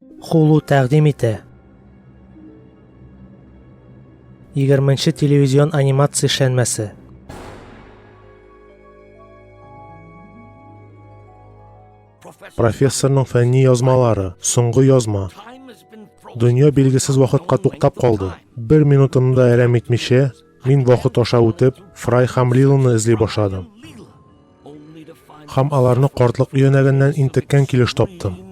Hulu тәкъдим итә. 20 телевизион анимация эшләнмәсе. Профессорның фәнни язмалары, соңгы язма. Дөнья билгесез вакытка туктап калды. Бер минутымны да әрәм итмичә, мин вакыт аша үтеп, Фрай һәм Лиланы эзли башладым. Һәм аларны картлык өянәгеннән интеккән килеш таптым.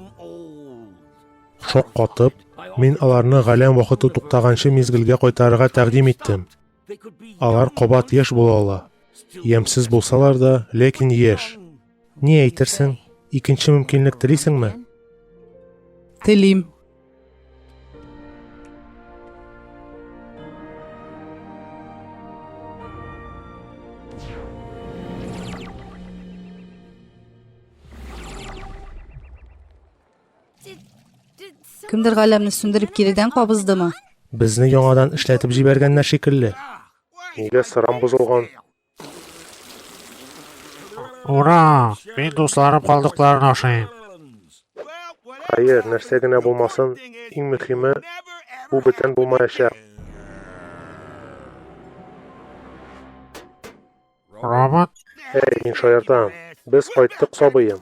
Шок катып, мин аларны галәм вакыты туктаганчы мизгелгә кайтарырга тәкъдим иттем. Алар кабат яшь була ала. Ямьсез булсалар да, ләкин яшь. Ни әйтерсең? Икенче мөмкинлек телисеңме? Телим. Кемдер галәмне сүндереп киредән кабыздымы? Безне яңадан эшләтеп җибәргәннәр шикелле. Нигә сырам бозылган? Ура! Мин дусларым калдыкларын ашыйм. Хәер, нәрсә генә булмасын, иң мөһиме, бу бүтән булмаячак. Робот? Әй, мин шаяртам. Без кайттык, сабыем.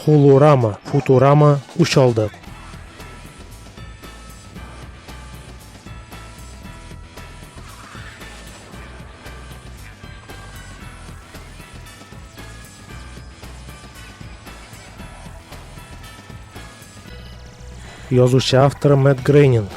Холорама, Футурама үч алдык. Язучы авторы Мэтт Грейнинг.